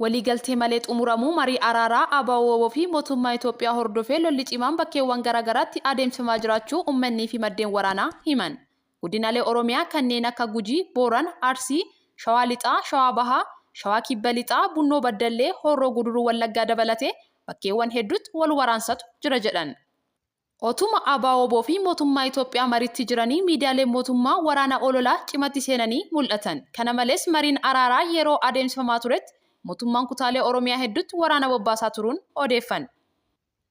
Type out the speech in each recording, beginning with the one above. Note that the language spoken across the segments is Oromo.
Waliigaltee malee xumuramuu marii araaraa ABO-wbo fi mootummaa Itoophiyaa hordofee lolli cimaan bakkeewwan garaagaraatti adeemsifamaa jiraachuu ummannii fi maddeen waraanaa himan. Godinaalee Oromiyaa kanneen akka Gujii, Boorana, Arsii, Shawaa Lixaa, Shawaa Bahaa, Shawaa Kibba Lixaa, Bunnoo Baddallee, Horroo Guduruu Wallaggaa dabalatee bakkeewwan hedduutti wal waraansatu jira jedhan. Otuma Abo-wbo fi mootummaa Itoophiyaa mariitti jiranii miidiyaaleen mootummaa waraana ololaa cimatti seenanii mul'atan. Kana malees mariin araaraa yeroo adeemsifamaa turetti mootummaan kutaalee Oromiyaa hedduutti waraana bobbaasaa turuun odeeffanne.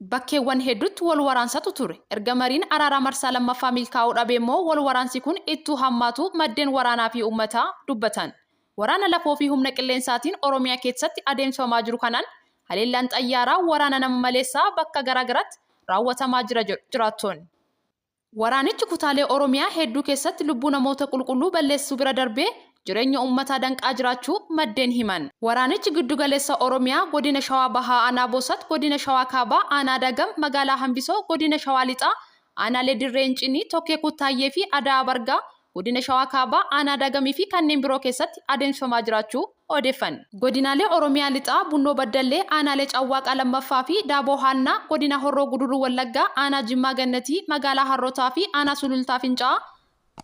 Bakkeewwan hedduutti wal waraansatu ture. Erga mariin araaraa marsaa lammaffaa milkaa'uu dhabeemmoo wal waraansi kun ittuu hammaatuu maddeen waraanaa fi uummataa dubbatan. Waraana lafoo fi humna qilleensaatiin Oromiyaa keessatti adeemsifamaa jiru kanaan haleellaan xayyaaraa waraana nama maleessaa bakka garaagaraatti raawwatamaa jira jedhu jiraattoonni. Waraanichi kutaalee Oromiyaa hedduu keessatti lubbuu namoota qulqulluu balleessuu bira darbee jireenya uummataa danqaa jiraachuu maddeen himan. Waraanichi giddugaleessa Oromiyaa godina Shawaa Bahaa Aanaa Boosat, godina Shawaa Kaabaa Aanaa Dagam, magaalaa Hambisoo, godina Shawaa Lixaa Aanaalee Dirree Incinnii, Tokkee Kuttaayyee fi Ada'aa Bargaa, Godina Shawaa Kaabaa Aanaa Dagamii fi kanneen biroo keessatti adeemsifamaa jiraachuu odeeffanne. Godinaalee Oromiyaa Lixaa Bunnoo Baddallee, Aanaalee Cawwaaqaa 2ffaa fi Daaboo Haannaa, Godina Horroo Guduruu Wallaggaa Aanaa Jimmaa Gannatii, Magaalaa Harrotaa fi Aanaa Sulultaa Finca'aa,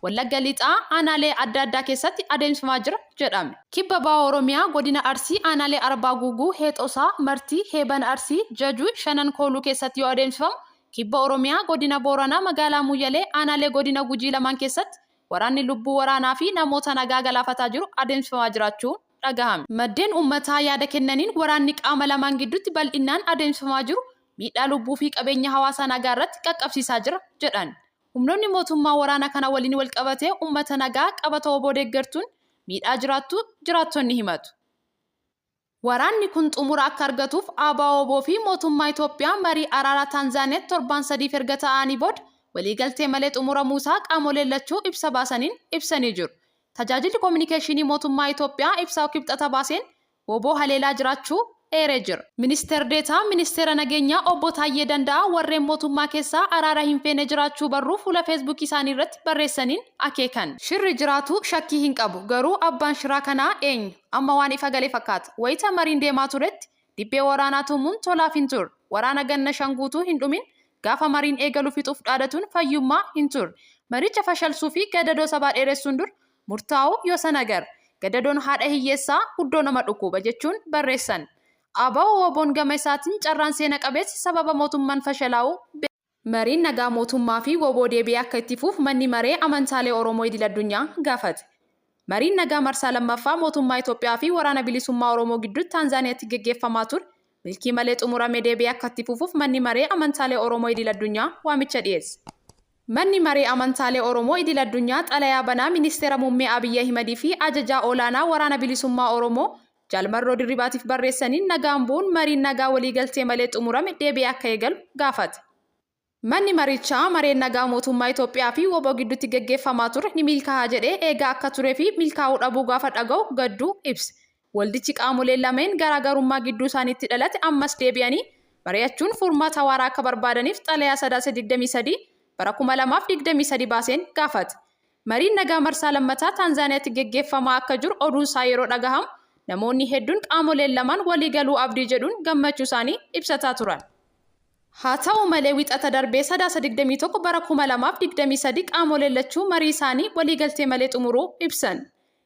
Wallagga Lixaa aanaalee adda addaa keessatti adeemsifamaa jira jedhame. Kibba Baha Oromiyaa Godina Arsii aanaalee Arbaa Guuguu, Heexosaa, Martii, Heeban Arsii, Jajuu, Shanan Kooluu keessatti yoo adeemsifamu, Kibba Oromiyaa Godina Booranaa magaalaa Muyyalee aanaalee Godina Gujii lamaan keessatti waraanni lubbuu waraanaa fi namoota nagaa galaafataa jiru adeemsifamaa jiraachuu dhagahame. Maddeen uummataa yaada kennaniin waraanni qaama lamaan gidduutti bal'innaan adeemsifamaa jiru miidhaa lubbuu fi qabeenya hawaasaa nagaa irratti qaqqabsiisaa jira jedhan. Humnoonni mootummaa waraana kana waliin walqabatee uummata nagaa qabata wbo deeggartuun miidhaa jiraattuu jiraattonni himatu. Waraanni kun xumura akka argatuuf ABO-wbo fi mootummaa Itoophiyaa marii araaraa Taanzaaniyaatti torbaan sadiif erga taa'anii booda waliigaltee malee xumuramuu isaa qaamoleen lachuu ibsa baasaniin ibsanii jiru. Tajaajilli Kominikeeshinii Mootummaa Itoophiyaa ibsa Kibxata baaseen wbo haleelaa jiraachuu eeree jira. Minister Deetaa Ministeera Nageenyaa Obbo Taayyee Danda'aa warreen mootummaa keessaa araara hin feene jiraachuu barruu fuula Feesbuukii isaanii irratti barreessaniin akeekan. Shirri jiraatuu shakkii hin qabu. Garuu abbaan shiraa kanaa eenyu? Amma waan ifa gale fakkaata. Wayita mariin deemaa turetti dibbee waraanaa tumuun tolaaf hin turre. Waraana ganna 5 guutuu hin dhumin gaafa mariin eegalu fixuuf dhaadatuun fayyummaa hin turre. Maricha fashalsuu fi gadadoo sabaa dheeressuun dura murtaa'uu yosan agarre. Gadadoon haadha hiyyeessaa guddoo nama dhukkuuba jechuun barreessan. ABO-WBOn gama isaatiin carraan seena qabeessi sababa mootummaan fashalaa'uu Mariin nagaa mootummaa fi wbo deebi'ee akka itti fufu Manni Maree Amantaalee Oromoo Idil Addunyaa gaafate. Mariin nagaa marsaa 2ffaa mootummaa Itoophiyaa fi Waraana Bilisummaa Oromoo gidduutti Taanzaaniyaatti geggeeffamaa ture milkii malee xumurame deebi'ee akka itti fufuuf Manni Maree Amantaalee Oromoo Idil Addunyaa waamicha dhiyeesse. Manni Maree Amantaalee Oromoo Idil Addunyaa xalayaa banaa Ministeera Muummee Abiy Ahimadii fi Ajajaa Olaanaa Waraana Bilisummaa Oromoo Jaal Marroo Dirribaatiif barreessaniin nagaan bu'uun mariin nagaa waliigaltee malee xumurame deebi'ee akka eegalu gaafate. Manni marichaa mareen nagaa mootummaa Itoophiyaa fi wbo gidduutti gaggeeffamaa ture ni milkaa'a jedhee eegaa akka turee fi milkaa'uu dhabuu gaafa dhaga'u gadduu ibse. Waldichi qaamoleen lameen garaagarummaa gidduu isaaniitti dhalate ammas deebi'anii mari'achuun furmaata waaraa akka barbaadaniif xalayaa Sadaasa 23 bara 2023 baaseen gaafate. Mariin nagaa marsaa lammataa Taanzaaniyaatti geggeeffamaa akka jiru oduun isaa yeroo dhagahamu namoonni hedduun qaamoleen lamaan walii galuu abdii jedhuun gammachuu isaanii ibsataa turan. Haa ta'u malee Wixata darbee Sadaasa 21 bara 2023 qaamoleen lachuu marii isaanii waliigaltee malee xumuruu ibsan.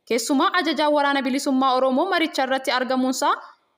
Keessumaa ajajaan Waraana Bilisummaa Oromoo maricha irratti argamuunsaa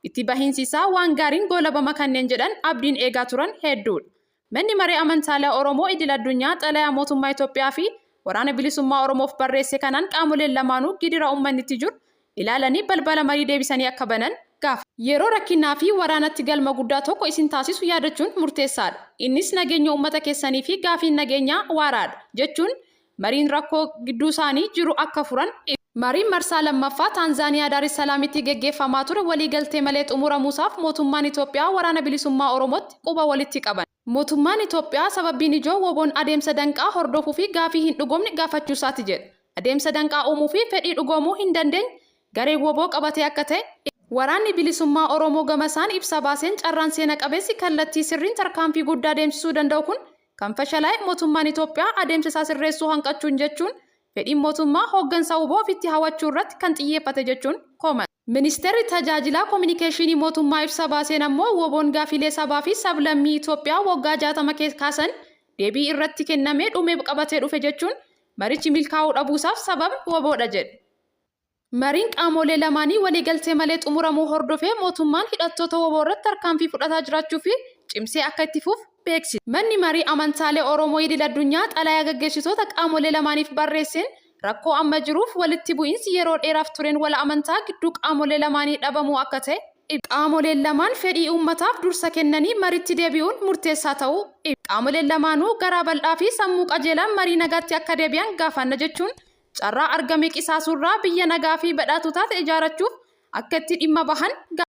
itti bahiinsi isaa waan gaariin goolabama kanneen jedhan abdiin eegaa turan hedduudha. Manni Maree Amantaalee Oromoo Idil Addunyaa xalayaa mootummaa Itoophiyaa fi Waraana Bilisummaa Oromoof barreesse kanaan qaamoleen lamaanuu gidira uummanni itti jiru ilaalanii balbala marii deebisanii akka banan gaafate. Yeroo rakkinaa fi waraanatti galma guddaa tokko isin taasisu yaadachuun murteessaadha. Innis nageenya uummata keessanii fi gaafiin nageenyaa waaraadha, jechuun mariin rakkoo gidduusaanii jiru akka furan ibse. Mariin marsaa lammaffaa Taanzaaniyaa Daar es Salaamitti geggeeffamaa ture waliigaltee malee xumuramuusaaf mootummaan Itoophiyaa Waraana Bilisummaa Oromootti quba walitti qaban. Mootummaan Itoophiyaa sababbiin ijoo WBOn adeemsa danqaa hordofuu fi gaafii hin dhugoomne gaafachuusaati jedha. Adeemsa danqaa uumuu fi fedhii dhugoomuu hin dandeenye gareen wbo qabatee akka ta'e Waraanni Bilisummaa Oromoo gamasaan ibsa baaseen carraan seena qabeessi kallattii sirriin tarkaanfii guddaa deemsisuu danda'u kun kan fashalaa'e mootummaan Itoophiyaa adeemsa isaa sirreessuu hanqachuun jechuun fedhiin mootummaa hooggansa wbo ofitti hawachuu irratti kan xiyyeeffate jechuun komate. Ministeerri Tajaajilaa Kominikeeshinii Mootummaa ibsa baaseen ammoo WBOn gaafilee sabaa fi sablammii Itoophiyaa waggaa 60 kaasan deebii irratti kennamee dhume qabatee dhufe jechuun marichi milkaa'uu dhabuusaaf sababni WBOdha jedhe. Mariin qaamolee lamaanii waliigaltee malee xumuramuu hordofee mootummaan hidhattoota wbo irratti tarkaanfii fudhataa jiraachuu fi cimsee akka itti fufu beeksise. Manni Marii Amantaalee Oromoo Idil Addunyaa xalayaa gaggeessitoota qaamolee lamaaniif barreesseen rakkoo amma jiruuf walitti bu'iinsi yeroo dheeraaf tureen wal amantaa gidduu qaamolee lamaanii dhabamuu akka ta'e ibse. Qaamoleen lamaan fedhii uummataaf dursa kennanii maritti deebi'uun murteessaa ta'uu ibse. Qaamoleen lamaanuu garaa bal'aa fi sammuu qajeelaan marii nagaatti akka deebi'an gaafanna jechuun carraa argame qisaasuurraa biyya nagaa fi badhaatuu taate ijaarachuuf akka itti dhimma bahan gaafate.